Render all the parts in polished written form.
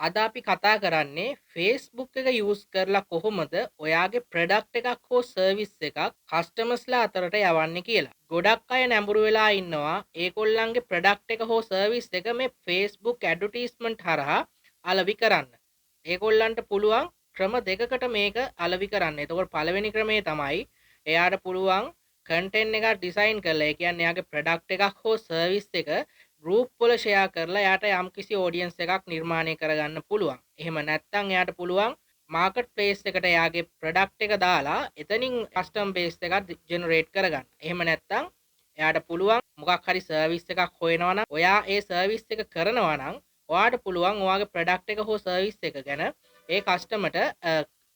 අද අපි කතා කරන්නේ Facebook එක යූස් කරලා කොහොමද ඔයාගේ ප්‍රොඩක්ට් එකක් හෝ සර්විස් එකක් කස්ටමර්ස්ලා අතරට යවන්නේ කියලා. ගොඩක් අය නැඹුරු වෙලා ඉන්නවා ඒගොල්ලන්ගේ ප්‍රොඩක්ට් එක හෝ සර්විස් එක මේ Facebook advertisement හරහා අලෙවි කරන්න. ඒගොල්ලන්ට පුළුවන් ක්‍රම දෙකකට මේක අලෙවි කරන්න. එතකොට පළවෙනි ක්‍රමය තමයි එයාට පුළුවන් කන්ටෙන්ට් එකක් ඩිසයින් කරලා, ඒ කියන්නේ එයාගේ ප්‍රොඩක්ට් එකක් හෝ සර්විස් එක ගෲප් වල ෂෙයා කරලා එයාට යම්කිසි ඔඩියන්ස් එකක් නිර්මාණය කරගන්න පුළුවන්. එහෙම නැත්නම් එයාට පුළුවන් මාකට් ප්ලේස් එකට එයාගේ ප්‍රොඩක්ට් එක දාලා එතනින් කස්ටම් බේස් එකක් ජෙනරේට් කරගන්න. එහෙම නැත්නම් එයාට පුළුවන් මොකක් හරි සර්විස් එකක් හොයනවා නම්, ඔයා ඒ සර්විස් එක කරනවා නම් ඔයාට පුළුවන් ඔයාගේ ප්‍රොඩක්ට් එක හෝ සර්විස් එක ගැන ඒ කස්ටමර්ට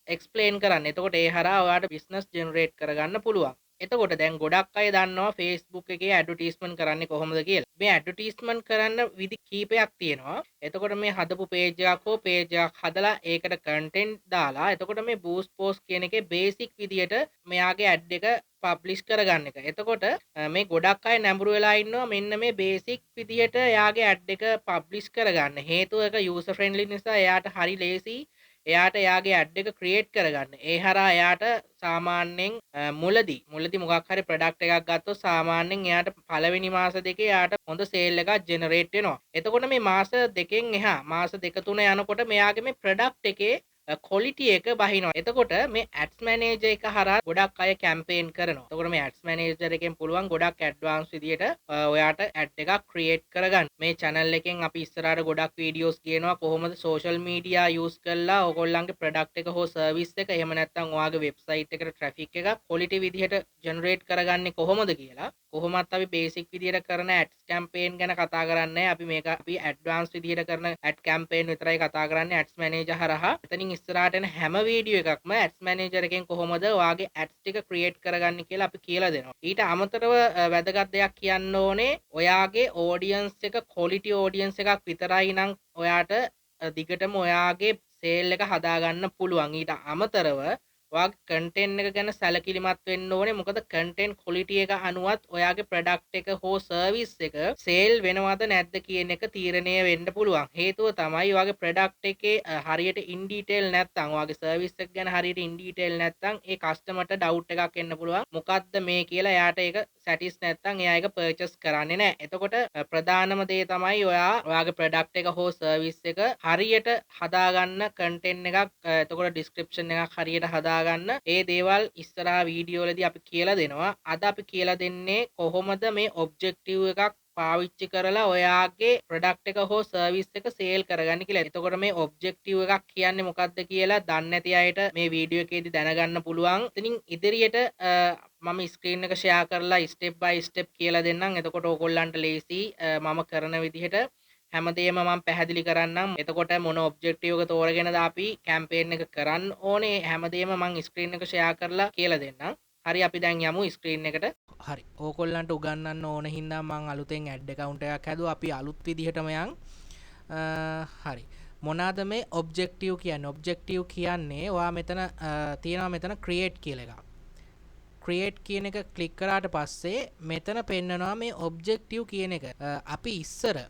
එක්ස්ප්ලේන් කරන්න. එතකොට ඒ හරහා ඔයාට බිස්නස් ජෙනරේට් කරගන්න පුළුවන්. එතකොට දැන් ගොඩක් අය දන්නවා Facebook එකේ ඇඩ්වර්ටයිස්මන්ට් කරන්නේ කොහොමද කියලා. මේ ඇඩ්වර්ටයිස්මන්ට් කරන්න විදි කීපයක් තියෙනවා. එතකොට මේ හදපු පේජ් එකක් හෝ පේජ් එකක් හදලා ඒකට කන්ටෙන්ට් දාලා එතකොට මේ බූස්ට් පෝස්ට් කියන එකේ බේසික් විදියට මෙයාගේ ඇඩ් එක පබ්ලිෂ් කරගන්න එක. එතකොට මේ ගොඩක් අය නැඹුරු වෙලා ඉන්නවා මෙන්න මේ බේසික් විදියට එයාගේ ඇඩ් එක පබ්ලිෂ් කරගන්න. හේතුව ඒක යූසර් ෆ්‍රෙන්ඩ්ලි නිසා එයාට හරි ලේසි එයාට එයාගේ ඇඩ් එක ක්‍රියේට් කරගන්න. ඒ හරහා එයාට සාමාන්‍යයෙන් මුලදී මොකක් හරි ප්‍රොඩක්ට් එකක් ගත්තොත් සාමාන්‍යයෙන් එයාට පළවෙනි මාස දෙකේ එයාට හොඳ සේල් එකක් ජෙනරේට් වෙනවා. එතකොට මේ මාස දෙකෙන් එහා මාස දෙක තුන යනකොට මෙයාගේ මේ ප්‍රොඩක්ට් එකේ ක්වොලිටි එක බහිනවා. එතකොට මේ ඇඩ්ස් මැනේජර් එක හරහා ගොඩක් අය කැම්පේන් කරනවා. එතකොට මේ ඇඩ්ස් මැනේජර් එකෙන් පුළුවන් ගොඩක් ඇඩ්වාන්ස් විදියට ඔයාට ඇඩ් එකක් ක්‍රියේට් කරගන්න. මේ චැනල් එකෙන් අපි ඉස්සරහට ගොඩක් වීඩියෝස් කියනවා කොහොමද සෝෂල් මීඩියා යූස් කරලා ඔයගොල්ලන්ගේ ප්‍රොඩක්ට් එක හෝ සර්විස් එක එහෙම නැත්නම් ඔයාගේ වෙබ්සයිට් එකට ට්‍රැෆික් එකක් ක්වොලිටි විදිහට ජෙනරේට් කරගන්නේ කොහොමද කියලා. කොහොමත් අපි බේසික් විදිහට කරන ඇඩ්ස් කැම්පේන් ගැන කතා කරන්නේ. අපි මේක අපි ඇඩ්වාන්ස් විදිහට කරන ඇඩ් කැම්පේන් විතරයි කතා කරන්නේ ඇඩ්ස් මැනේජර් හරහා. එතනින් ඉස්සරහට එන හැම වීඩියෝ එකක්ම ඇඩ්ස් මැනේජර් එකෙන් කොහොමද ඔයාගේ ඇඩ්ස් ටික ක්‍රියේට් කරගන්නේ කියලා අපි කියලා දෙනවා. ඊට අමතරව වැදගත් දෙයක් කියන්න ඕනේ, ඔයාගේ ඔඩියන්ස් එක ක්වොලිටි ඔඩියන්ස් එකක් විතරයි නම් ඔයාට දිගටම ඔයාගේ සේල් එක හදාගන්න පුළුවන්. ඊට අමතරව ඔයාගේ කන්ටෙන්ට් එක ගැන සැලකිලිමත් වෙන්න ඕනේ. මොකද කන්ටෙන්ට් ක්වොලිටි එක අනුවත් ඔයාගේ ප්‍රොඩක්ට් එක හෝ සර්විස් එක සේල් වෙනවද නැද්ද කියන එක තීරණය වෙන්න පුළුවන්. හේතුව තමයි ඔයාගේ ප්‍රොඩක්ට් එකේ හරියට ඉන් ඩීටේල් නැත්නම්, ඔයාගේ සර්විස් එක ගැන හරියට ඉන් ඩීටේල් නැත්නම් ඒ කස්ටමර්ට ඩවුට් එකක් එන්න පුළුවන්. මොකද්ද මේ කියලා එයාට ඒක සැටිස් නැත්නම් එයා ඒක පර්චේස් කරන්නේ නැහැ. එතකොට ප්‍රධානම දේ තමයි ඔයා ඔයාගේ ප්‍රොඩක්ට් එක හෝ සර්විස් එක හරියට හදාගන්න කන්ටෙන්ට් එකක්, එතකොට ඩිස්ක්‍රිප්ෂන් එකක් හරියට හදා ගන්න. ඒ දේවල් ඉස්සරහා වීඩියෝ වලදී අපි කියලා දෙනවා. අද අපි කියලා දෙන්නේ කොහොමද මේ ඔබ්ජෙක්ටිව් එකක් පාවිච්චි කරලා ඔයාගේ ප්‍රොඩක්ට් එක හෝ සර්විස් එක සේල් කරගන්න කියලා. එතකොට මේ ඔබ්ජෙක්ටිව් එකක් කියන්නේ මොකක්ද කියලා දන්නේ නැති අයට මේ වීඩියෝ එකේදී දැනගන්න පුළුවන්. ඉතින් ඉදිරියට මම ස්ක්‍රීන් එක ෂෙයා කරලා ස්ටෙප් බයි ස්ටෙප් කියලා දෙන්නම්. එතකොට ඕගොල්ලන්ට ලේසි මම කරන විදිහට හැමදේම මම පැහැදිලි කරන්නම්. එතකොට මොන ඔබ්ජෙක්ටිව් එක තෝරගෙනද අපි කැම්පේන් එක කරන්න ඕනේ හැමදේම මං ස්ක්‍රීන් එක ෂෙයා කරලා කියලා දෙන්නම්. හරි, අපි දැන් යමු ස්ක්‍රීන් එකට. හරි, ඕගොල්ලන්ට උගන්වන්න ඕන හින්දා මං අලුතෙන් ඇඩ් ඇකවුන්ට් එකක් හැදුවා. අපි අලුත් විදිහටම යන්. හරි, මොනවාද මේ ඔබ්ජෙක්ටිව් කියන්නේ? ඔබ්ජෙක්ටිව් කියන්නේ ඔයා මෙතන තියෙනවා මෙතන ක්‍රියේට් කියලා එකක්. ක්‍රියේට් කියන එක ක්ලික් කරාට පස්සේ මෙතන පෙන්නනවා මේ ඔබ්ජෙක්ටිව් කියන එක. අපි ඉස්සර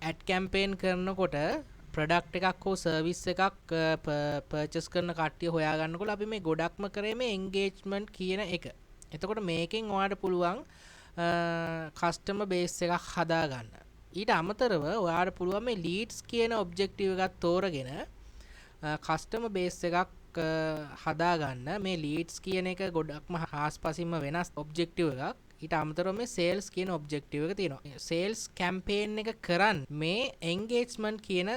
ඇඩ් කැම්පේන් කරනකොට ප්‍රොඩක්ට් එකක් හෝ සර්විස් එකක් පර්චේස් කරන කට්ටිය හොයාගන්නකොට අපි මේ ගොඩක්ම කරේ මේ එන්ගේජ්මන්ට් කියන එක. එතකොට මේකෙන් ඔයාට පුළුවන් කස්ටමර් බේස් එකක් හදාගන්න. ඊට අමතරව ඔයාට පුළුවන් මේ ලීඩ්ස් කියන ඔබ්ජෙක්ටිව් එකක් තෝරගෙන කස්ටමර් බේස් එකක් හදාගන්න. මේ ලීඩ්ස් කියන එක ගොඩක්ම හාස්පසින්ම වෙනස් ඔබ්ජෙක්ටිව් එකක්. ඊට අමතරව මේ සේල්ස් කියන ඔබ්ජෙක්ටිව් එක තියෙනවා. සේල්ස් කැම්පේන් එක කරන් මේ එන්ගේජ්මන්ට් කියන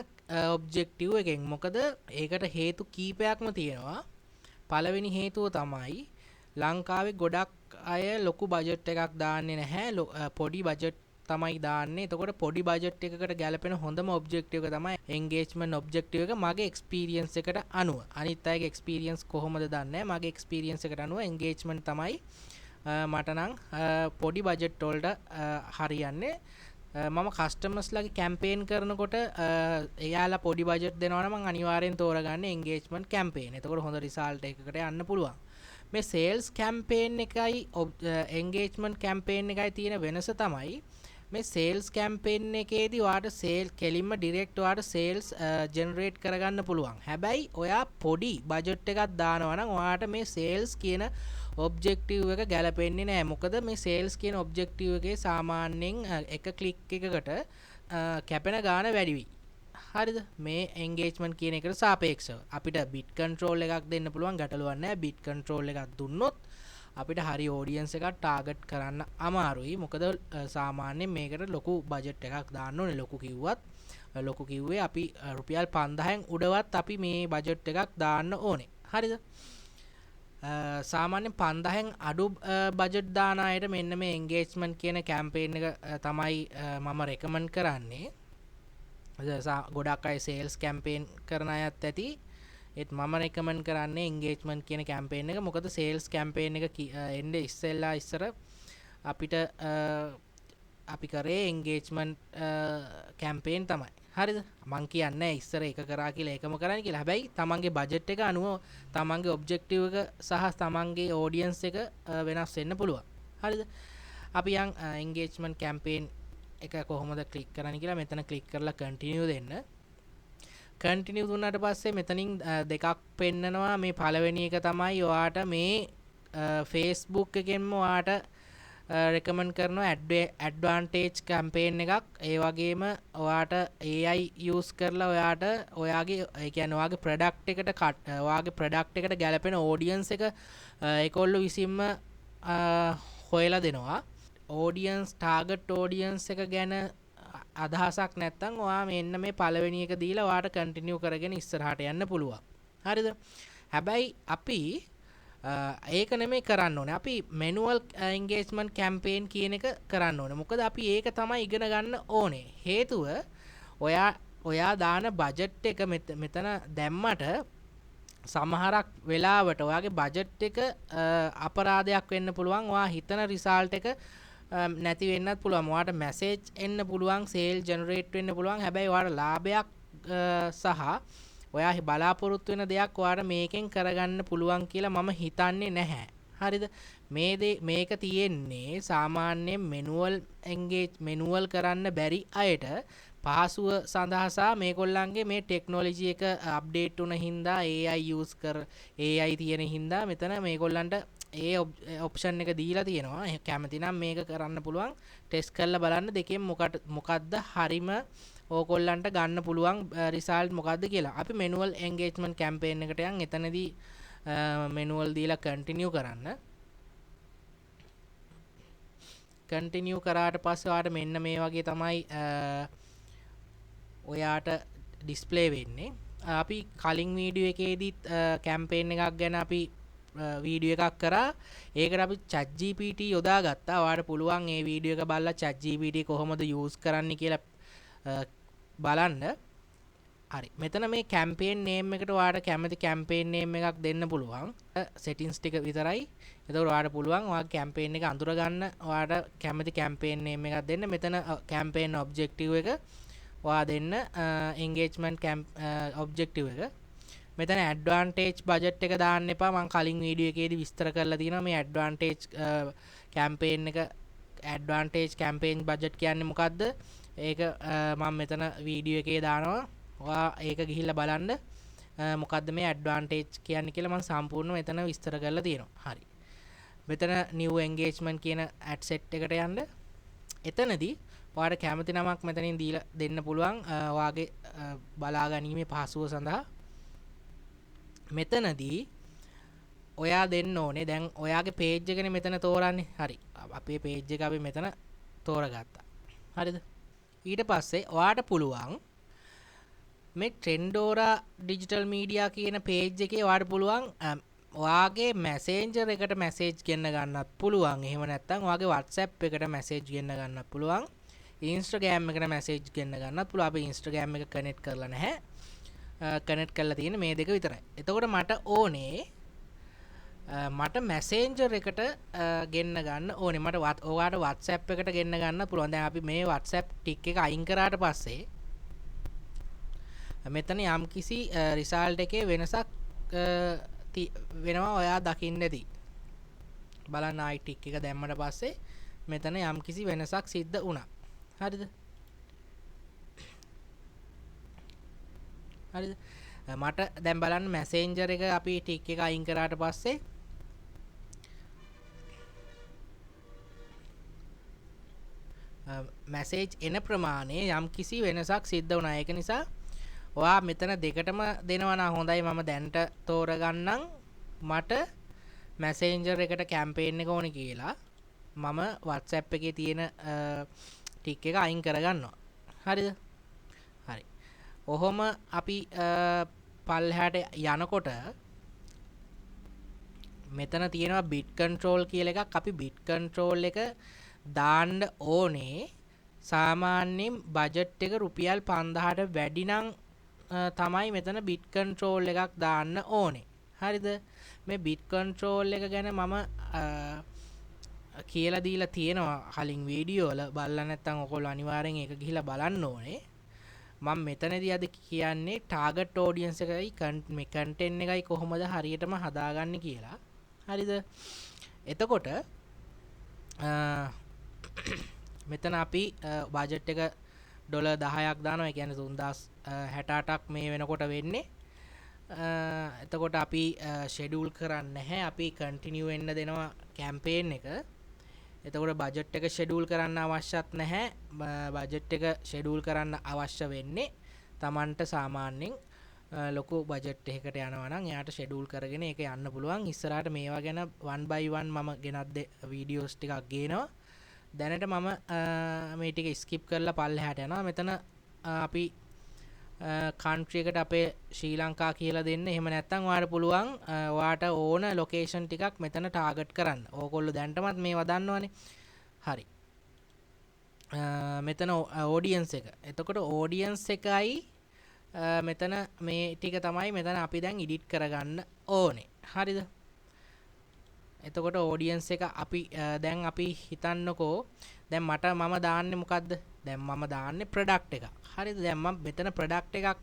ඔබ්ජෙක්ටිව් එකෙන්. මොකද ඒකට හේතු කීපයක්ම තියෙනවා. පළවෙනි හේතුව තමයි ලංකාවේ ගොඩක් අය ලොකු බජට් එකක් දාන්නේ නැහැ. පොඩි බජට් තමයි දාන්නේ. එතකොට පොඩි බජට් එකකට ගැලපෙන හොඳම ඔබ්ජෙක්ටිව් එක තමයි එන්ගේජ්මන්ට් ඔබ්ජෙක්ටිව් එක මගේ එක්ස්පීරියන්ස් එකට අනුව. අනිත් අයගේ එක්ස්පීරියන්ස් කොහොමද දන්නේ නැහැ. මගේ එක්ස්පීරියන්ස් එකට අනුව එන්ගේජ්මන්ට් තමයි මට නම් පොඩි බජට් වලට හරියන්නේ. මම කස්ටමර්ස්ලාගේ කැම්පේන් කරනකොට එයාලා පොඩි බජට් දෙනවා නම් මං අනිවාර්යෙන් තෝරගන්නේ එන්ගේජ්මන්ට් කැම්පේන්. එතකොට හොඳ රිසල්ට් එකකට යන්න පුළුවන්. මේ සේල්ස් කැම්පේන් එකයි එන්ගේජ්මන්ට් කැම්පේන් එකයි තියෙන වෙනස තමයි මේ සේල්ස් කැම්පේන් එකේදී ඔයාට සේල් කෙලින්ම ඩිරෙක්ට් ඔයාට සේල්ස් ජෙනරේට් කරගන්න පුළුවන්. හැබැයි ඔයා පොඩි බජට් එකක් දානවා නම් ඔයාට මේ සේල්ස් කියන ඔබ්ජෙක්ටිව් එක ගැලපෙන්නේ නෑ. මොකද මේ සේල්ස් කියන ඔබ්ජෙක්ටිව් එකේ සාමාන්‍යයෙන් එක ක්ලික් එකකට කැපෙන ගාණ වැඩි වෙයි. හරිද? මේ එන්ගේජ්මන්ට් කියන එකට සාපේක්ෂව අපිට බිට් කන්ට්‍රෝල් එකක් දෙන්න පුළුවන්, ගැටලුවක් නෑ. බිට් කන්ට්‍රෝල් එකක් දුන්නොත් අපිට හරි ඔඩියන්ස් එකක් ටාගට් කරන්න අමාරුයි. මොකද සාමාන්‍යයෙන් මේකට ලොකු බජට් එකක් දාන්න ඕනේ. ලොකු කිව්වත්, ලොකු කිව්වේ අපි රුපියල් 5000න් උඩවත් අපි මේ බජට් එකක් දාන්න ඕනේ. හරිද? සාමාන්‍යයෙන් 5000න් අඩු බජට් දාන අයට මෙන්න මේ එන්ගේජ්මන්ට් කියන කැම්පේන් එක තමයි මම රෙකමන්ඩ් කරන්නේ. ගොඩක් අය සේල්ස් කැම්පේන් කරන අයත් ඇති. ඒත් මම රෙකමන්ඩ් කරන්නේ එන්ගේජ්මන්ට් කියන කැම්පේන් එක. මොකද සේල්ස් කැම්පේන් එක එන්න ඉස්සෙල්ලා ඉස්සර අපිට අපි කරේ එන්ගේජ්මන්ට් කැම්පේන් තමයි. හරිද? මං කියන්නේ ඉස්සර එක කරා කියලා ඒකම කරන්න කියලා. හැබැයි තමන්ගේ බජට් එක අනුව තමන්ගේ ඔබ්ජෙක්ටිව් එක සහ තමන්ගේ ඔඩියන්ස් එක වෙනස් වෙන්න පුළුවන්. හරිද? අපි යන් එන්ගේජ්මන්ට් කැම්පේන් එක කොහොමද ක්ලික් කරන්න කියලා මෙතන ක්ලික් කරලා කන්ටිනියු දෙන්න. කන්ටිනියු දුන්නාට පස්සේ මෙතනින් දෙකක් පෙන්නනවා. මේ පළවෙනි එක තමයි ඔයාට මේ Facebook එකෙන්ම ඔයාට රෙකමන්ඩ් කරනවා ඇඩ්වාන්ටේජ් කැම්පේන් එකක්. ඒ වගේම ඔයාට AI use කරලා ඔයාට ඔයාගේ, ඒ කියන්නේ ඔයාගේ ප්‍රොඩක්ට් එකට ඔයාගේ ප්‍රොඩක්ට් එකට ගැලපෙන ඔඩියන්ස් එක ඒගොල්ලෝ විසින්ම හොයලා දෙනවා. ටාගට් ඔඩියන්ස් එක ගැන අදහසක් නැත්තම් ඔයා මෙන්න මේ පළවෙනි එක දීලා ඔයාට කන්ටිනියු කරගෙන ඉස්සරහට යන්න පුළුවන්. හරිද? හැබැයි අපි ඒක නෙමෙයි කරන්න ඕනේ. අපි මැනුවල් එන්ගේජ්මන්ට් කැම්පේන් කියන එක කරන්න ඕනේ. මොකද අපි ඒක තමයි ඉගෙන ගන්න ඕනේ. හේතුව ඔයා දාන බජට් එක මෙතන දැම්මට සමහරක් වෙලාවට ඔයාගේ බජට් එක අපරාධයක් වෙන්න පුළුවන්. ඔයා හිතන රිසල්ට් එක නැති වෙන්නත් පුළුවන්. ඔයාට මැසේජ් එන්න පුළුවන්, සේල් ජෙනරේට් වෙන්න පුළුවන්. හැබැයි ඔයාට ලාභයක් සහ ඔයා බලාපොරොත්තු වෙන දෙයක් ඔයාට මේකෙන් කරගන්න පුළුවන් කියලා මම හිතන්නේ නැහැ. හරිද? මේ දේ මේක තියෙන්නේ සාමාන්‍යයෙන් මැනුවල් කරන්න බැරි අයට පහසුව සඳහා සහ මේගොල්ලන්ගේ මේ ටෙක්නොලොජි එක අප්ඩේට් වුණ හින්දා AI use කර AI තියෙන හින්දා මෙතන මේගොල්ලන්ට ඒ ඔප්ෂන් එක දීලා තියෙනවා. කැමති නම් මේක කරන්න පුළුවන්. ටෙස්ට් කරලා බලන්න දෙකෙන් මොකද්ද හරිම ඕගොල්ලන්ට ගන්න පුළුවන් රිසල්ට් මොකද්ද කියලා. අපි මැනුවල් එන්ගේජ්මන්ට් කැම්පේන් එකට යන්. එතනදී මැනුවල් දීලා කන්ටිනියු කරන්න. කන්ටිනියු කරාට පස්සේ ඔයාට මෙන්න මේ වගේ තමයි ඔයාට ඩිස්ප්ලේ වෙන්නේ. අපි කලින් වීඩියෝ එකේදීත් කැම්පේන් එකක් ගැන අපි වීඩියෝ එකක් කරා. ඒකට අපි ChatGPT යොදා ගත්තා. ඔයාට පුළුවන් මේ වීඩියෝ එක බලලා ChatGPT කොහොමද යූස් කරන්නේ කියලා බලන්න. හරි. මෙතන මේ කැම්පේන් නේම් එකට ඔයාට කැමති කැම්පේන් නේම් එකක් දෙන්න පුළුවන්. සෙටින්ස් ටික විතරයි. එතකොට ඔයාට පුළුවන් ඔයාගේ කැම්පේන් එක අඳුරගන්න ඔයාට කැමති කැම්පේන් නේම් එකක් දෙන්න. මෙතන කැම්පේන් ඔබ්ජෙක්ටිව් එක ඔයා දෙන්න, එන්ගේජ්මන්ට් ඔබ්ජෙක්ටිව් එක. මෙතන ඇඩ්වාන්ටේජ් බජට් එක දාන්න එපා. මං කලින් වීඩියෝ එකේදී විස්තර කරලා තියෙනවා මේ ඇඩ්වාන්ටේජ් කැම්පේන් එක, ඇඩ්වාන්ටේජ් කැම්පේන් බජට් කියන්නේ මොකද්ද? ඒක මං මෙතන වීඩියෝ එකේ දානවා. ඔයා ඒක ගිහිල්ලා බලන්න මොකද්ද මේ ඇඩ්වාන්ටේජ් කියන්නේ කියලා මං සම්පූර්ණයෙන්ම එතන විස්තර කරලා තියෙනවා. හරි. මෙතන නිව් එන්ගේජ්මන්ට් කියන ඇඩ් සෙට් එකට යන්න. එතනදී ඔයාට කැමති නමක් මෙතනින් දීලා දෙන්න පුළුවන් ඔයාගේ බලා ගැනීමේ පහසුව සඳහා. මෙතනදී ඔයා දෙන්න ඕනේ දැන් ඔයාගේ පේජ් එකනේ මෙතන තෝරන්නේ. හරි. අපේ පේජ් එක අපි මෙතන තෝරගත්තා. හරිද? ඊට පස්සේ ඔයාට පුළුවන් මේ ට්‍රෙන්ඩෝරා ඩිජිටල් මීඩියා කියන පේජ් එකේ ඔයාට පුළුවන් ඔයාගේ මැසේන්ජර් එකට මැසේජ් ගෙන්න ගන්නත් පුළුවන්. එහෙම නැත්නම් ඔයාගේ WhatsApp එකට මැසේජ් ගෙන්න ගන්නත් පුළුවන්. Instagram එකට මැසේජ් ගෙන්න ගන්නත් පුළුවන්. අපි Instagram එක කනෙක්ට් කරලා නැහැ. කනෙක්ට් කරලා තියෙන්නේ මේ දෙක විතරයි. එතකොට මට ඕනේ මට මැසේන්ජර් එකට ගෙන්න ගන්න ඕනේ. මට ඔයාට WhatsApp එකට ගෙන්න ගන්න පුළුවන්. දැන් අපි මේ WhatsApp ටික් එක අයින් කරාට පස්සේ මෙතන යම්කිසි රිසල්ට් එකේ වෙනසක් වෙනවා ඔයා දකින්න ඇති. බලන්න ආයි ටික් එක දැම්මට පස්සේ මෙතන යම්කිසි වෙනසක් සිද්ධ වුණා. හරිද? හරිද? මට දැන් බලන්න මැසෙන්ජර් එක අපි ටික් එක අයින් කරාට පස්සේ මැසේජ් එන ප්‍රමාණය යම් කිසි වෙනසක් සිද්ධ වුණා. ඒක නිසා ඔයා මෙතන දෙකටම දෙනවා නම් හොඳයි. මම දැනට තෝරගන්නම් මට මැසෙන්ජර් එකට කැම්පේන් එක ඕනේ කියලා. මම WhatsApp එකේ තියෙන ටික් එක අයින් කරගන්නවා. හරිද? හරි. ඔහොම අපි පල්ලෙහාට යනකොට මෙතන තියෙනවා බිට් කන්ට්‍රෝල් කියලා එකක්. අපි බිට් කන්ට්‍රෝල් එක දාන්න ඕනේ සාමාන්‍යයෙන් බජට් එක රුපියල් 5000ට වැඩි නම් තමයි මෙතන බිට් කන්ට්‍රෝල් එකක් දාන්න ඕනේ. හරිද? මේ බිට් කන්ට්‍රෝල් එක ගැන මම කියලා දීලා තියෙනවා කලින් වීඩියෝ වල. බලලා නැත්නම් ඔයගොල්ලෝ අනිවාර්යෙන් ඒක ගිහිල්ලා බලන්න ඕනේ. මම මෙතනදී අද කියන්නේ ටාගට් ඔඩියන්ස් එකයි මේ කන්ටෙන්ට් එකයි කොහොමද හරියටම හදාගන්නේ කියලා. හරිද? එතකොට මෙතන අපි බජට් එක ඩොලර් 10ක් දානවා. ඒ කියන්නේ 3068ක් මේ වෙනකොට වෙන්නේ. එතකොට අපි ෂෙඩියුල් කරන්නේ නැහැ. අපි කන්ටිනියු වෙන්න දෙනවා කැම්පේන් එක. එතකොට බජට් එක ෂෙඩියුල් කරන්න අවශ්‍යත් නැහැ. බජට් එක ෂෙඩියුල් කරන්න අවශ්‍ය වෙන්නේ Tamanට සාමාන්‍යයෙන් ලොකු බජට් එකකට යනවා නම් එයාට ෂෙඩියුල් කරගෙන ඒක යන්න පුළුවන්. ඉස්සරහට මේවා ගැන 1 by 1 මම ගෙනත් වීඩියෝස් ටිකක් ගේනවා. දැනට මම මේ ටික ස්කිප් කරලා පල්ලෙහාට යනවා. මෙතන අපි කන්ට්‍රි එකට අපේ ශ්‍රී ලංකා කියලා දෙන්න. එහෙම නැත්නම් ඔයාලට පුළුවන් ඔයාට ඕන ලොකේෂන් ටිකක් මෙතන ටාගට් කරන්න. ඕගොල්ලෝ දැනටමත් මේවා දන්නවනේ. හරි. මෙතන ඔඩියන්ස් එක. එතකොට ඔඩියන්ස් එකයි මෙතන මේ ටික තමයි මෙතන අපි දැන් එඩිට් කරගන්න ඕනේ. හරිද? එතකොට ඔඩියන්ස් එක අපි දැන් අපි හිතන්නකෝ දැන් මම දාන්නේ මොකද්ද? දැන් මම දාන්නේ ප්‍රොඩක්ට් එකක්. හරිද? දැන් මම මෙතන ප්‍රොඩක්ට් එකක්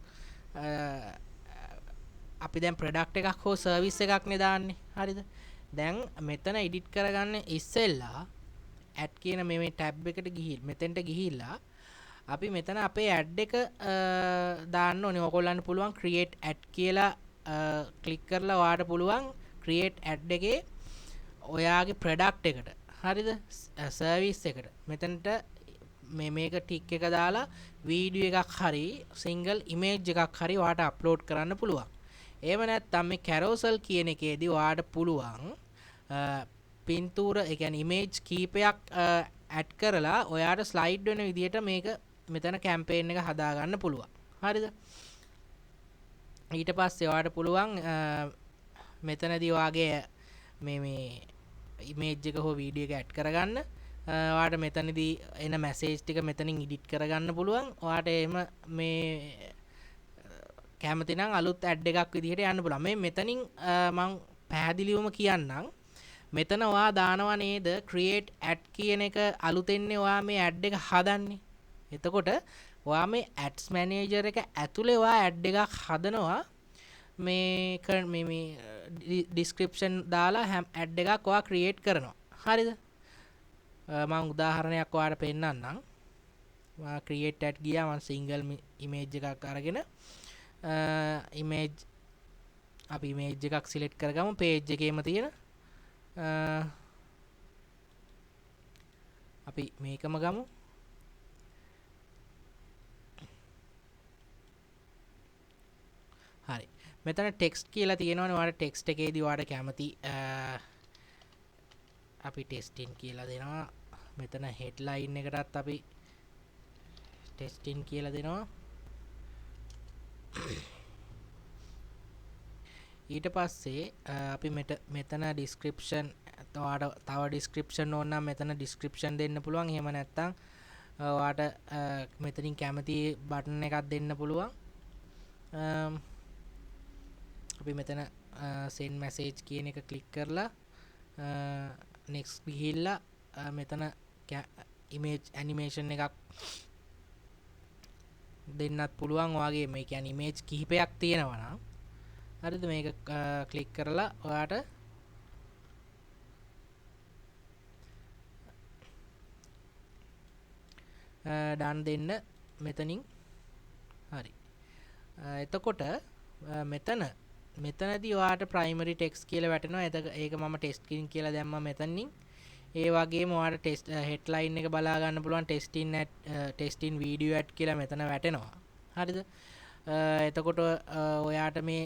අපි දැන් ප්‍රොඩක්ට් එකක් හෝ සර්විස් එකක් නේ දාන්නේ. හරිද? දැන් මෙතන එඩිට් කරගන්න ඉස්සෙල්ලා ඇඩ් කියන මේ ටැබ් එකට ගිහින් මෙතෙන්ට ගිහිල්ලා අපි මෙතන අපේ ඇඩ් එක දාන්න ඕනේ. ඔයගොල්ලන්ට පුළුවන් ක්‍රියේට් ඇඩ් කියලා ක්ලික් කරලා ඔයාට පුළුවන් ක්‍රියේට් ඇඩ් එකේ ඔයාගේ ප්‍රොඩක්ට් එකට, හරිද, සර්විස් එකට මෙතනට මේක ටික් එක දාලා වීඩියෝ එකක් හරි සිංගල් ඉමේජ් එකක් හරි ඔයාට අප්ලෝඩ් කරන්න පුළුවන්. එහෙම නැත්නම් මේ කැරෝසල් කියන එකේදී ඔයාට පුළුවන් පින්තූර, ඒ කියන්නේ ඉමේජ් කීපයක් ඇඩ් කරලා ඔයාට ස්ලයිඩ් වෙන විදියට මේක මෙතන කැම්පේන් එක හදාගන්න පුළුවන්. හරිද? ඊට පස්සේ ඔයාට පුළුවන් මෙතනදී ඔයාගේ මේ ඉමේජ් එක හෝ වීඩියෝ එක ඇඩ් කරගන්න. ඔයාට මෙතනදී එන මැසේජ් ටික මෙතනින් එඩිට් කරගන්න පුළුවන්. ඔයාට එහෙම මේ කැමති නම් අලුත් ඇඩ් එකක් විදිහට යන්න පුළුවන්. මේ මෙතනින් මං පැහැදිලිවම කියන්නම්. මෙතන ඔයා දානවා නේද ක්‍රියේට් ඇඩ් කියන එක අලුතෙන්නේ ඔයා මේ ඇඩ් එක හදන්නේ. එතකොට ඔයා මේ ඇඩ්ස් මැනේජර් එක ඇතුලේ ඔයා ඇඩ් එකක් හදනවා. මේ ඩිස්ක්‍රිප්ෂන් දාලා හැම ඇඩ් එකක් ඔයා ක්‍රියේට් කරනවා. හරිද? මං උදාහරණයක් ඔයාලට පෙන්නන්නම්. මම ක්‍රියේට් ඇඩ් ගියා. මං සිංගල් ඉමේජ් එකක් අරගෙන අපි ඉමේජ් එකක් සිලෙක්ට් කරගමු පේජ් එකේම තියෙන. අපි මේකම ගමු. හරි. මෙතන ටෙක්ස්ට් කියලා තියෙනවනේ. ඔයාලට ටෙක්ස්ට් එකේදී ඔයාලට කැමති අපි ටෙස්ටිං කියලා දෙනවා. මෙතන හෙඩ්ලයින් එකටත් අපි ටෙස්ටිං කියලා දෙනවා. ඊට පස්සේ අපි මෙතන ඩිස්ක්‍රිප්ෂන් ඔයාලට තව ඩිස්ක්‍රිප්ෂන් ඕන නම් මෙතන ඩිස්ක්‍රිප්ෂන් දෙන්න පුළුවන්. එහෙම නැත්නම් ඔයාලට මෙතනින් කැමති බටන් එකක් දෙන්න පුළුවන්. අපි මෙතන send message කියන එක ක්ලික් කරලා next ගිහිල්ලා මෙතන image animation එකක් දෙන්නත් පුළුවන්. ඔයාගේ මේ කියන්නේ image කිහිපයක් තියෙනවා නම් හරිද, මේක ක්ලික් කරලා ඔයාට ඩන් දෙන්න මෙතනින්. හරි. එතකොට මෙතනදී ඔයාට ප්‍රයිමරි ටෙක්ස්ට් කියලා වැටෙනවා. ඒක මම ටෙස්ටිං කියලා දැම්මා මෙතනින්. ඒ වගේම ඔයාට ටෙස්ට් හෙඩ්ලයින් එක බලා ගන්න පුළුවන් testing ad, testing video ad කියලා මෙතන වැටෙනවා. හරිද? එතකොට ඔයාට මේ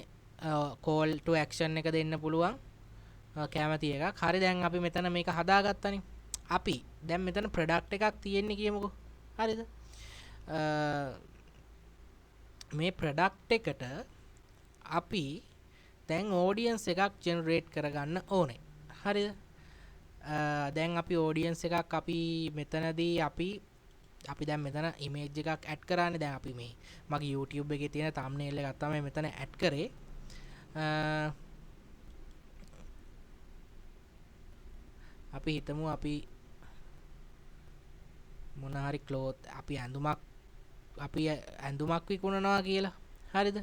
කෝල් ටු ඇක්ෂන් එක දෙන්න පුළුවන් කැමති එකක්. හරි, දැන් අපි මෙතන මේක හදාගත්තනේ. අපි දැන් මෙතන ප්‍රොඩක්ට් එකක් තියෙන්නේ කියමුකෝ. හරිද? මේ ප්‍රොඩක්ට් එකට අපි දැන් ඔඩියන්ස් එකක් ජෙනරේට් කරගන්න ඕනේ. හරිද? දැන් අපි ඔඩියන්ස් එකක් අපි මෙතනදී අපි දැන් මෙතන ඉමේජ් එකක් ඇඩ් කරානේ. දැන් අපි මේ මගේ YouTube එකේ තියෙන thumbnail එකක් තමයි මෙතන ඇඩ් කරේ. අපි හිතමු අපි මොන හරි ක්ලෝත් අපි ඇඳුමක් විකුණනවා කියලා. හරිද?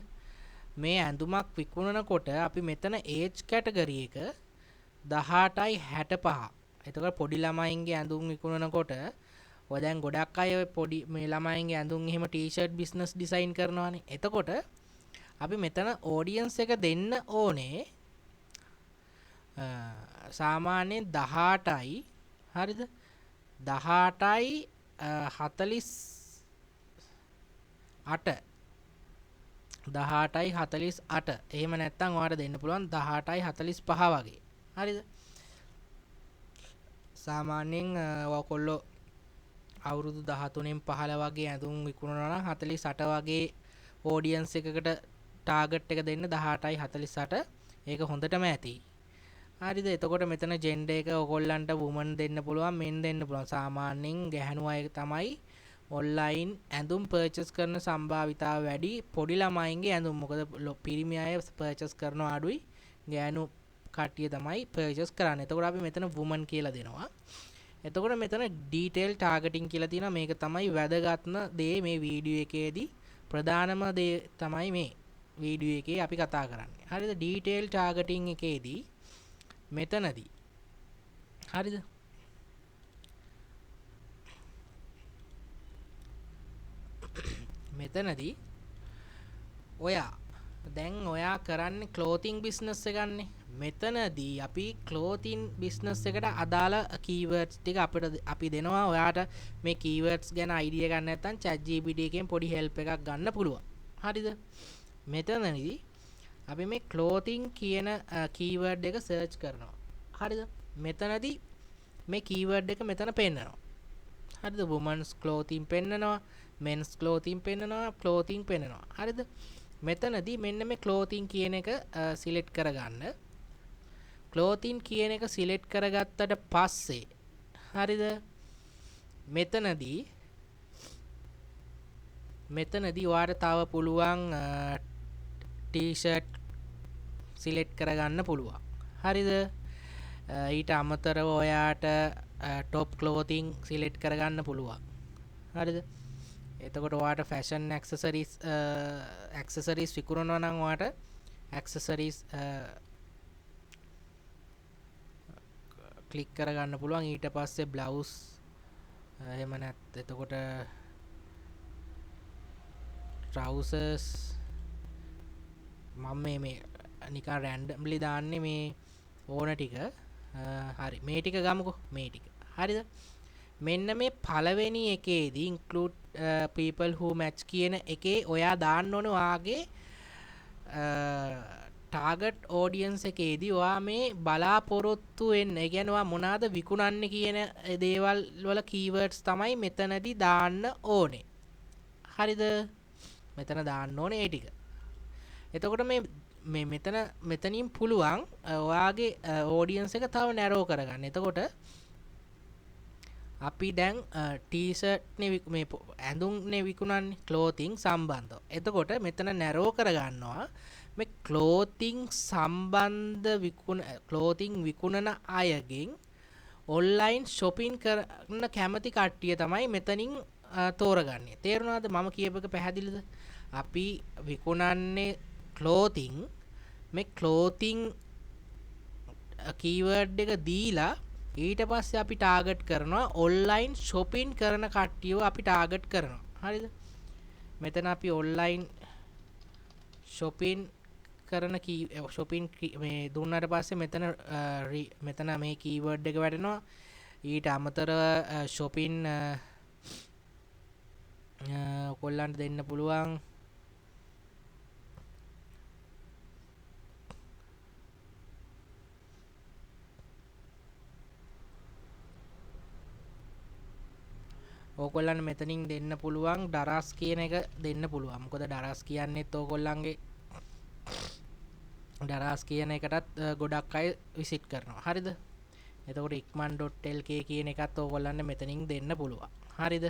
මේ ඇඳුමක් විකුණනකොට අපි මෙතන ඒජ් කැටගරි එක දහඅටයි හැටපහ. එතකොට පොඩි ළමයින්ගේ ඇඳුම් විකුණනකොට ඔය දැන් ගොඩක් අය ඔය පොඩි මේ ළමයින්ගේ ඇඳුම් එහෙම ටී-ෂර්ට් බිස්නස් ඩිසයින් කරනවානේ. එතකොට අපි මෙතන ඔඩියන්ස් එක දෙන්න ඕනේ සාමාන්‍යයෙන් දහඅටයි, හරිද? දහඅටයි, හතලිස් අට. දහඅටයි හතලිස් අට. එහෙම නැත්නම් ඔයාලට දෙන්න පුළුවන් දහඅටයි හතලිස් පහ වගේ. හරිද? සාමාන්‍යයෙන් ඔයගොල්ලෝ අවුරුදු දහතුනෙන් පහළ වගේ ඇඳුම් විකුණනවා නම් හතලිස් අට වගේ ඔඩියන්ස් එකකට ටාගට් එක දෙන්න දහඅටයි හතලිස් අට. ඒක හොඳටම ඇති. හරිද? එතකොට මෙතන ජෙන්ඩර් එක ඔයගොල්ලන්ට වුමන් දෙන්න පුළුවන්, මෙන් දෙන්න පුළුවන්. සාමාන්‍යයෙන් ගැහැණු අය තමයි ඔන්ලයින් ඇඳුම් පර්චේස් කරන සම්භාවිතාව වැඩි පොඩි ළමයින්ගේ ඇඳුම්. මොකද පිරිමි අය පර්චේස් කරනවා අඩුයි, ගෑනු කට්ටිය තමයි පර්චේස් කරන්නේ. එතකොට අපි මෙතන වුමන් කියලා දෙනවා. එතකොට මෙතන ඩීටේල් ටාගටින් කියලා තියෙනවා. මේක තමයි වැදගත්ම දේ මේ වීඩියෝ එකේදී. ප්‍රධානම දේ තමයි මේ වීඩියෝ එකේ අපි කතා කරන්නේ. හරිද? ඩීටේල් ටාගටින් එකේදී මෙතනදී හරිද? මෙතනදී ඔයා දැන් ඔයා කරන්නේ ක්ලෝතින් බිස්නස් එකන්නේ. මෙතනදී අපි ක්ලෝතින් බිස්නස් එකට අදාළ කීවර්ඩ්ස් ටික අපි දෙනවා. ඔයාට මේ කීවර්ඩ්ස් ගැන අයිඩියා ගන්න නැත්නම් ChatGPT එකෙන් පොඩි හෙල්ප් එකක් ගන්න පුළුවන්. හරිද? මෙතනදී අපි මේ ක්ලෝතින් කියන කීවර්ඩ් එක සර්ච් කරනවා. හරිද? මෙතනදී මේ කීවර්ඩ් එක මෙතන පෙන්නනවා. හරිද? වුමන්ස් ක්ලෝතින් පෙන්නනවා, මෙන්ස් ක්ලෝතින් පෙන්නනවා, ක්ලෝතින් පෙන්නනවා. හරිද? මෙතනදී මෙන්න මේ ක්ලෝතින් කියන එක සිලෙක්ට් කරගන්න. ක්ලෝතින් කියන එක සිලෙක්ට් කරගත්තට පස්සේ හරිද? මෙතනදී ඔයාට තව පුළුවන් ටී-ෂර්ට් සිලෙක්ට් කරගන්න පුළුවන්. හරිද? ඊට අමතරව ඔයාට ටොප් ක්ලෝතින් සිලෙක්ට් කරගන්න පුළුවන්. හරිද? එතකොට ඔයාට ෆැෂන් ඇක්සසරීස් විකුණනවා නම් ඔයාට ඇක්සසරීස් ක්ලික් කරගන්න පුළුවන්. ඊට පස්සේ බ්ලවුස්, එහෙම එතකොට ට්‍රවුසර්ස් මම මේ නිකන් රැන්ඩම්ලි දාන්නේ මේ ඕන ටික. හරි, මේ ටික ගමුකෝ, මේ ටික. හරිද? මෙන්න මේ පළවෙනි එකේදී include people who match කියන එකේ ඔයා දාන්න ඕන ඔයාගේ ටාගට් ඔඩියන්ස් එකේදී ඔයා මේ බලාපොරොත්තු වෙන්න, ඒ කියන්නේ ඔයා මොනවාද විකුණන්නේ කියන දේවල් වල කීවර්ඩ්ස් තමයි මෙතනදී දාන්න ඕනේ. හරිද? මෙතන දාන්න ඕනේ ඒ ටික. එතකොට මේ මෙතනින් පුළුවන් ඔයාගේ ඔඩියන්ස් එක තව නැරෝ කරගන්න. එතකොට අපි දැන් ටී-ෂර්ට් නේ මේ ඇඳුම් නේ විකුණන්නේ ක්ලෝතින් සම්බන්ධව. එතකොට මෙතන නැරෝ කරගන්නවා මේ ක්ලෝතින් සම්බන්ධ ක්ලෝතින් විකුණන අයගෙන් ඔන්ලයින් ෂොපින් කරන කැමති කට්ටිය තමයි මෙතනින් තෝරගන්නේ. තේරුණාද මම කියපු එක පැහැදිලිද? අපි විකුණන්නේ ක්ලෝතින්, මේ ක්ලෝතින් කීවර්ඩ් එක දීලා ඊට පස්සේ අපි ටාගට් කරනවා ඔන්ලයින් ෂොපින් කරන කට්ටියව අපි ටාගට් කරනවා. හරිද? මෙතන අපි ඔන්ලයින් ෂොපින් කරන ෂොපින් මේ දුන්නාට පස්සේ මෙතන මේ කීවර්ඩ් එක වැටෙනවා. ඊට අමතරව ෂොපින් ඔයගොල්ලන්ට දෙන්න පුළුවන් ඕගොල්ලන් මෙතනින් දෙන්න පුළුවන් ඩරස් කියන එක දෙන්න පුළුවන්. මොකද ඩරස් කියන්නේත් ඕගොල්ලන්ගේ ඩරස් කියන එකටත් ගොඩක් අය විසිට් කරනවා. හරිද? එතකොට ikman.lk කියන එකත් ඕගොල්ලන්ට මෙතනින් දෙන්න පුළුවන්. හරිද?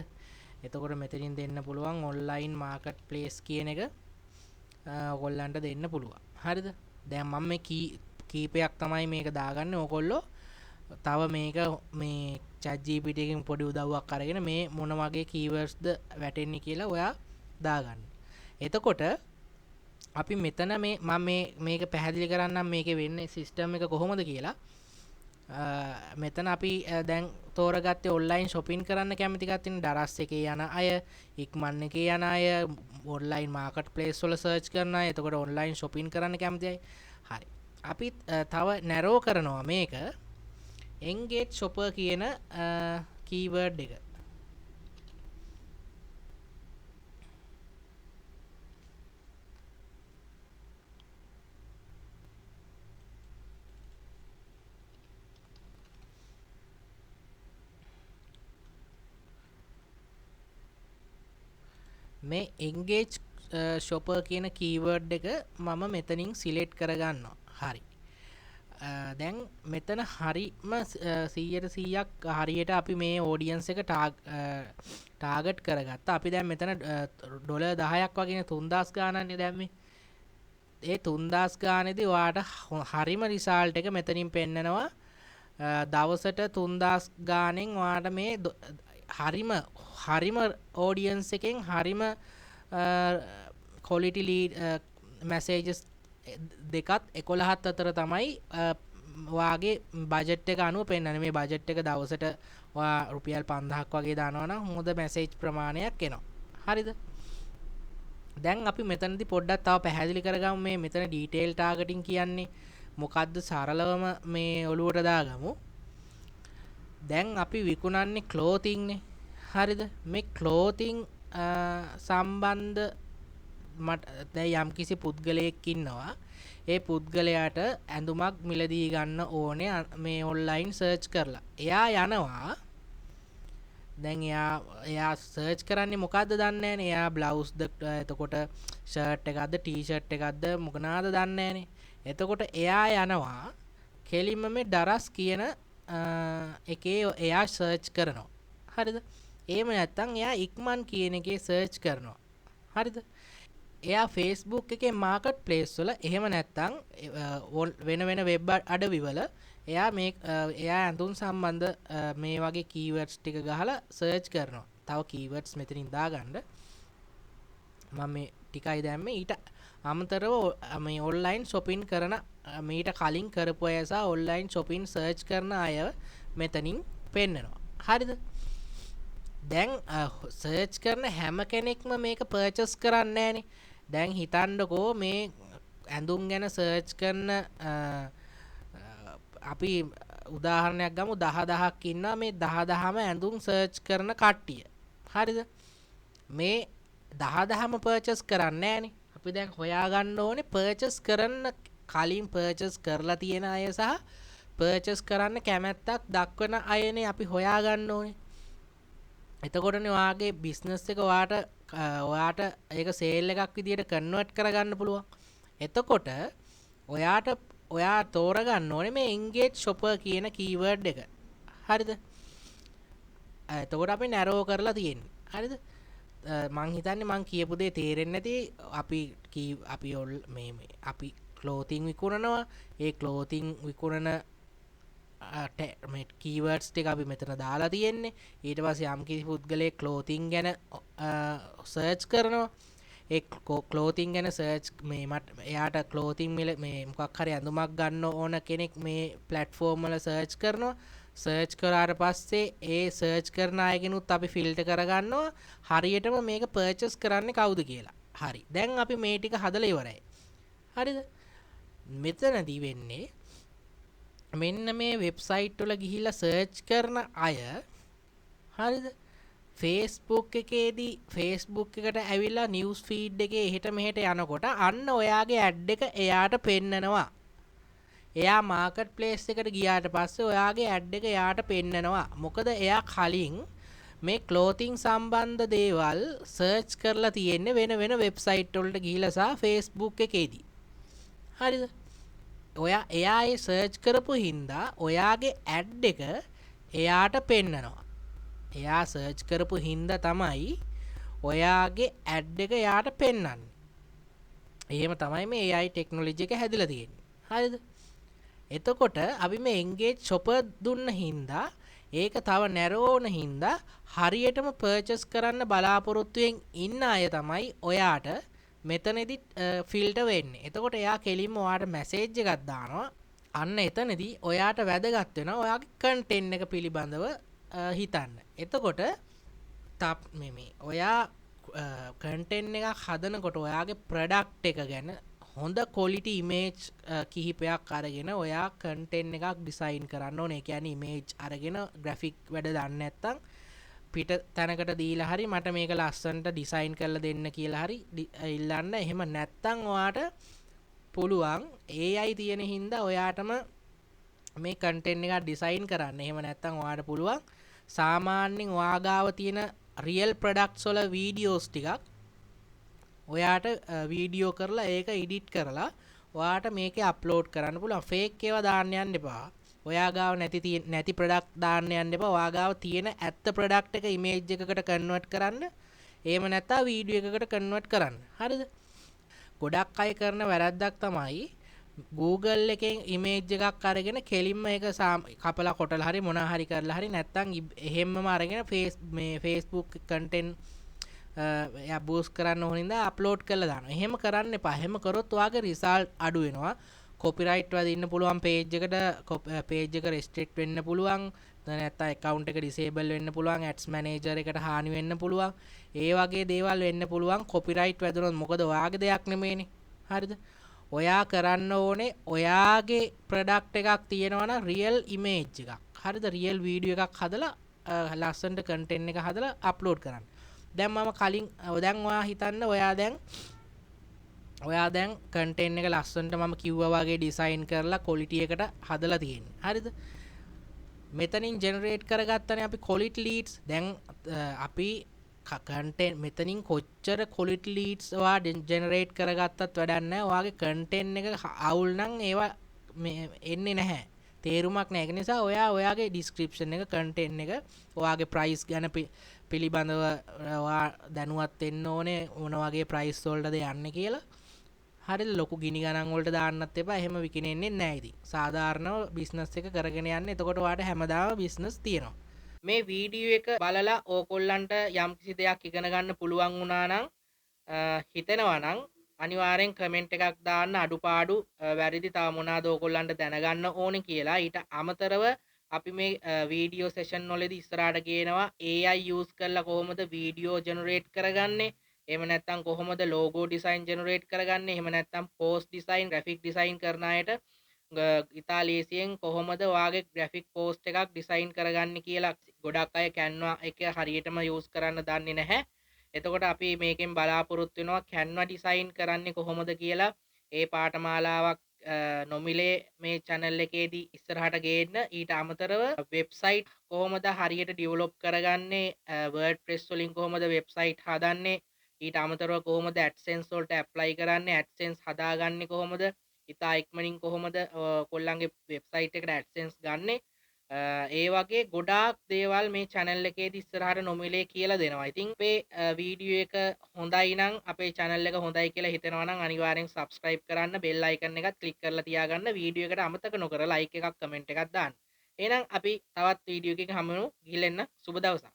එතකොට මෙතනින් දෙන්න පුළුවන් ඔන්ලයින් මාකට් ප්ලේස් කියන එක ඕගොල්ලන්ට දෙන්න පුළුවන්. හරිද? දැන් මම මේ කීපයක් තමයි මේක දාගන්නේ. ඕගොල්ලෝ තව මේක මේ chat GPT එකෙන් පොඩි උදව්වක් අරගෙන මේ මොන වගේ කීවර්ඩ්ස්ද වැටෙන්නේ කියලා ඔයා දාගන්න. එතකොට අපි මෙතන මේ මම මේක පැහැදිලි කරන්නම් මේකේ වෙන්නේ සිස්ටම් එක කොහොමද කියලා. මෙතන අපි දැන් තෝරගත්තේ ඔන්ලයින් ෂොපින් කරන්න කැමති කට්ටියනේ. ඩරස් එකේ යන අය, ඉක්මන් එකේ යන අය, ඔන්ලයින් මාකට් ප්ලේස් වල සර්ච් කරන අය, එතකොට ඔන්ලයින් ෂොපින් කරන්න කැමති අය. හරි. අපි තව නැරෝ කරනවා මේක එන්ගේජ් ෂොපර් කියන කීවර්ඩ් එක. මේ එන්ගේජ් ෂොපර් කියන කීවර්ඩ් එක මම මෙතනින් සිලෙක්ට් කරගන්නවා. හරි. දැන් මෙතන හරිම සීයට සීයක් හරියට අපි මේ ඔඩියන්ස් එක ටාගට් කරගත්තා. අපි දැන් මෙතන ඩොලර් 10ක් වගේනේ 3000 ගානන්නේ දැම්මේ. ඒ 3000 ගානේදී ඔයාට හරිම රිසල්ට් එක මෙතනින් පෙන්නනවා. දවසට 3000 ගානෙන් ඔයාට මේ හරිම ඔඩියන්ස් එකෙන් හරිම ක්වොලිටි ලීඩ් මැසේජස් දෙකත් එකොළහත් අතර තමයි ඔයාගේ බජට් එක අනුව පෙන්වන්නේ. මේ බජට් එක දවසට ඔයා රුපියල් 5000ක් වගේ දානවා නම් හොඳ මැසේජ් ප්‍රමාණයක් එනවා. හරිද? දැන් අපි මෙතනදී පොඩ්ඩක් තව පැහැදිලි කරගමු මේ මෙතන ඩීටේල් ටාගටින් කියන්නේ මොකද්ද සරලවම මේ ඔලුවට දාගමු. දැන් අපි විකුණන්නේ ක්ලෝතින් නේ. හරිද? මේ ක්ලෝතින් සම්බන්ධ මට දැන් යම්කිසි පුද්ගලයෙක් ඉන්නවා. ඒ පුද්ගලයාට ඇඳුමක් මිලදී ගන්න ඕනේ මේ ඔන්ලයින් සර්ච් කරලා. එයා යනවා. දැන් එයා සර්ච් කරන්නේ මොකද්ද දන්නේ නෑනේ. එයා බ්ලවුස්ද, එතකොට ෂර්ට් එකක්ද, ටී ෂර්ට් එකක්ද මොකනාද දන්නේ නෑනේ. එතකොට එයා යනවා කෙලින්ම මේ ඩරස් කියන එකේ එයා සර්ච් කරනවා. හරිද? එහෙම නැත්නම් එයා ඉක්මන් කියන එකේ සර්ච් කරනවා. හරිද? එයා Facebook එකේ මාකට් ප්ලේස් වල එහෙම නැත්නම් වෙන වෙන වෙබ් අඩවිවල එයා ඇඳුම් සම්බන්ධ මේ වගේ කීවර්ඩ්ස් ටික ගහලා සර්ච් කරනවා. තව කීවර්ඩ්ස් මෙතනින් දාගන්න. මම මේ ටිකයි දැම්මේ. ඊට අමතරව මේ ඔන්ලයින් ෂොපින් කරන මීට කලින් කරපු අය සහ ඔන්ලයින් ෂොපින් සර්ච් කරන අය මෙතනින් පෙන්නනවා. හරිද? දැන් සර්ච් කරන හැම කෙනෙක්ම මේක පර්චේස් කරන්නේ නෑනේ. දැන් හිතන්නකෝ මේ ඇඳුම් ගැන සර්ච් කරන අපි උදාහරණයක් ගමු 10,000ක් ඉන්නවා. මේ 10,000ම ඇඳුම් සර්ච් කරන කට්ටිය. හරිද? මේ 10,000ම පර්චේස් කරන්නේ නෑනේ. අපි දැන් හොයාගන්න ඕනේ පර්චේස් කරන්න කලින් පර්චේස් කරලා තියෙන අය සහ පර්චේස් කරන්න කැමැත්තක් දක්වන අයනේ අපි හොයාගන්න ඕනේ. එතකොටනේ ඔයාගේ බිස්නස් එක ඔයාට ඒක සේල් එකක් විදියට කන්වර්ට් කරගන්න පුළුවන්. එතකොට ඔයා තෝරගන්න ඕනේ මේ එන්ගේජ් ෂොපර් කියන කීවර්ඩ් එක. හරිද? එතකොට අපි නැරෝ කරලා තියෙන්නේ. හරිද? මං හිතන්නේ මං කියපු දේ තේරෙන්නේ නැති. අපි ක්ලෝතින් විකුණනවා. ඒ ක්ලෝතින් විකුණන මේ කීවර්ඩ්ස් ටික අපි මෙතන දාලා තියෙන්නේ. ඊට පස්සේ යම් කිසි පුද්ගලයෙක් ක්ලෝතින් ගැන සර්ච් කරනවා. ඒ ක්ලෝතින් ගැන සර්ච් මේ මට එයාට ක්ලෝතින් මිල මේ මොකක් හරි ඇඳුමක් ගන්න ඕන කෙනෙක් මේ ප්ලැට්ෆෝම් වල සර්ච් කරනවා. සර්ච් කරාට පස්සේ ඒ සර්ච් කරන අයගෙනුත් අපි ෆිල්ටර් කරගන්නවා හරියටම මේක පර්චේස් කරන්නේ කවුද කියලා. හරි. දැන් අපි මේ ටික හදලා ඉවරයි. හරිද? මෙතනදී වෙන්නේ මෙන්න මේ වෙබ්සයිට් වල ගිහිල්ලා සර්ච් කරන අය, හරිද? Facebook එකේදී Facebook එකට ඇවිල්ලා නිවුස් ෆීඩ් එකේ එහෙට මෙහෙට යනකොට අන්න ඔයාගේ ඇඩ් එක එයාට පෙන්නනවා. එයා මාකට් ප්ලේස් එකට ගියාට පස්සේ ඔයාගේ ඇඩ් එක එයාට පෙන්නනවා. මොකද එයා කලින් මේ ක්ලෝතින් සම්බන්ධ දේවල් සර්ච් කරලා තියෙන්නේ වෙන වෙන වෙබ්සයිට් වලට ගිහිල්ලා සහ Facebook එකේදී. හරිද? එයා ඒ සර්ච් කරපු හින්දා ඔයාගේ ඇඩ් එක එයාට පෙන්නනවා. එයා සර්ච් කරපු හින්දා තමයි ඔයාගේ ඇඩ් එක එයාට පෙන්නන්නේ. එහෙම තමයි මේ AI technology එක හැදිලා තියෙන්නේ. හරිද? එතකොට අපි මේ එන්ගේජ් ෂොපර් දුන්න හින්දා ඒක තව නැරෝ වුණ හින්දා හරියටම පර්චේස් කරන්න බලාපොරොත්තුවෙන් ඉන්න අය තමයි ඔයාට මෙතනදි ෆිල්ටර් වෙන්නේ. එතකොට එයා කෙලින්ම ඔයාට මැසේජ් එකක් දානවා. අන්න එතනදී ඔයාට වැදගත් වෙනවා ඔයාගේ කන්ටෙන්ට් එක පිළිබඳව හිතන්න. එතකොට මේ ඔයා කන්ටෙන්ට් එකක් හදනකොට ඔයාගේ ප්‍රොඩක්ට් එක ගැන හොඳ ක්වොලිටි ඉමේජ් කිහිපයක් අරගෙන ඔයා කන්ටෙන්ට් එකක් ඩිසයින් කරන්න ඕනේ. ඒ කියන්නේ ඉමේජ් අරගෙන ග්‍රැෆික් වැඩ දන්නේ නැත්නම් පිට තැනකට දීලා හරි මට මේක ලස්සනට ඩිසයින් කරලා දෙන්න කියලා හරි ඉල්ලන්න. එහෙම නැත්නම් ඔයාට පුළුවන් AI තියෙන හින්දා ඔයාටම මේ කන්ටෙන්ට් එකක් ඩිසයින් කරන්න. එහෙම නැත්නම් ඔයාට පුළුවන් සාමාන්‍යයෙන් ඔයා ගාව තියෙන රියල් ප්‍රොඩක්ට්ස් වල වීඩියෝස් ටිකක් ඔයාට වීඩියෝ කරලා ඒක එඩිට් කරලා ඔයාට මේකේ අප්ලෝඩ් කරන්න පුළුවන්. ෆේක් ඒවා දාන්න යන්න එපා. ඔයා ගාව නැති ප්‍රොඩක්ට් දාන්න යන්න එපා. ඔයා ගාව තියෙන ඇත්ත ප්‍රොඩක්ට් එක ඉමේජ් එකකට කන්වර්ට් කරන්න. එහෙම නැත්නම් වීඩියෝ එකකට කන්වර්ට් කරන්න. හරිද? ගොඩක් අය කරන වැරද්දක් තමයි Google එකෙන් ඉමේජ් එකක් අරගෙන කෙලින්ම ඒක කපලා කොටලා හරි මොනා හරි කරලා හරි නැත්නම් එහෙම්මම අරගෙන මේ Facebook content එයා බූස්ට් කරන්න ඕන හින්දා අප්ලෝඩ් කරලා දානවා. එහෙම කරන්න එපා. එහෙම කරොත් ඔයාගේ රිසල්ට් අඩු වෙනවා. කොපිරයිට් වදින්න පුළුවන් පේජ් එකට, පේජ් එක රෙස්ට්‍රික්ට් වෙන්න පුළුවන්. නැත්නම් ඇකවුන්ට් එක ඩිසේබල් වෙන්න පුළුවන්. ඇඩ්ස් මැනේජර් එකට හානි වෙන්න පුළුවන්. ඒ වගේ දේවල් වෙන්න පුළුවන් කොපිරයිට් වැදුනොත්. මොකද ඔයාගේ දෙයක් නෙමෙයිනේ. හරිද? ඔයා කරන්න ඕනේ ඔයාගේ ප්‍රොඩක්ට් එකක් තියෙනවා නම් රියල් ඉමේජ් එකක්. හරිද? රියල් වීඩියෝ එකක් හදලා ලස්සනට කන්ටෙන්ට් එක හදලා අප්ලෝඩ් කරන්න. දැන් මම කලින් දැන් ඔයා හිතන්න ඔයා දැන් කන්ටෙන්ට් එක ලස්සනට මම කිව්වා වගේ ඩිසයින් කරලා ක්වොලිටි එකට හදලා තියෙන්නේ. හරිද? මෙතනින් ජෙනරේට් කරගත්තනේ අපි ක්වොලිටි ලීඩ්ස්. දැන් අපි කන්ටෙන්ට් මෙතනින් කොච්චර ක්වොලිටි ලීඩ්ස් ඔයා ජෙනරේට් කරගත්තත් වැඩක් නැහැ. ඔයාගේ කන්ටෙන්ට් එක අවුල් නම් ඒවා මේ එන්නේ නැහැ. තේරුමක් නැහැ. ඒක නිසා ඔයා ඔයාගේ ඩිස්ක්‍රිප්ෂන් එක, කන්ටෙන්ට් එක, ඔයාගේ ප්‍රයිස් ගැන පිළිබඳව ඔයා දැනුවත් වෙන්න ඕනේ මොන වගේ ප්‍රයිස් වලටද යන්නේ කියලා. හරිද? ලොකු ගිනි ගණන් වලට දාන්නත් එපා. එහෙම විකිණෙන්නේ නැහැ ඉතින්. සාධාරණව බිස්නස් එක කරගෙන යන්න. එතකොට ඔයාට හැමදාම බිස්නස් තියෙනවා. මේ වීඩියෝ එක බලලා ඕගොල්ලන්ට යම්කිසි දෙයක් ඉගෙන ගන්න පුළුවන් වුණා නම් හිතෙනවා නම් අනිවාර්යෙන් කමෙන්ට් එකක් දාන්න. අඩුපාඩු වැරදි තව මොනවාද ඕගොල්ලන්ට දැනගන්න ඕනේ කියලා. ඊට අමතරව අපි මේ වීඩියෝ සෙෂන් වලදී ඉස්සරහට ගේනවා AI use කරලා කොහොමද වීඩියෝ ජෙනරේට් කරගන්නේ, එහෙම නැත්නම් කොහොමද ලෝගෝ ඩිසයින් ජෙනරේට් කරගන්නේ, එහෙම නැත්නම් පෝස්ට් ඩිසයින්, ග්‍රැෆික් ඩිසයින් කරන අයට ඉතා ලේසියෙන් කොහොමද ඔයාගේ ග්‍රැෆික් පෝස්ට් එකක් ඩිසයින් කරගන්නේ කියලා. ගොඩක් අය Canva එක හරියටම යූස් කරන්න දන්නේ නැහැ. එතකොට අපි මේකෙන් බලාපොරොත්තු වෙනවා Canva design කරන්නේ කොහොමද කියලා. ඒ පාඨමාලාවක් නොමිලේ මේ channel එකේදී ඉස්සරහට ගේන්න. ඊට අමතරව වෙබ්සයිට් කොහොමද හරියට ඩෙවලොප් කරගන්නේ, WordPress වලින් කොහොමද වෙබ්සයිට් හදන්නේ, ඊට අමතරව කොහොමද AdSense වලට ඇප්ලයි කරන්නේ, AdSense හදාගන්නේ කොහොමද, ඉතා ඉක්මනින් කොහොමද කොල්ලන්ගේ වෙබ්සයිට් එකට AdSense ගන්නෙ, ඒ වගේ ගොඩාක් දේවල් මේ channel එකේදී ඉස්සරහට නොමිලේ කියලා දෙනවා. ඉතින් අපේ වීඩියෝ එක හොඳයි නම්, අපේ channel එක හොඳයි කියලා හිතෙනවා නම් අනිවාර්යෙන් subscribe කරන්න, bell icon එකත් click කරලා තියාගන්න, වීඩියෝ එකට අමතක නොකර like එකක් comment එකක් දාන්න. එහෙනම් අපි තවත් වීඩියෝ එකකින් හමු වෙමු. ගිහින් එන්න. සුබ දවසක්.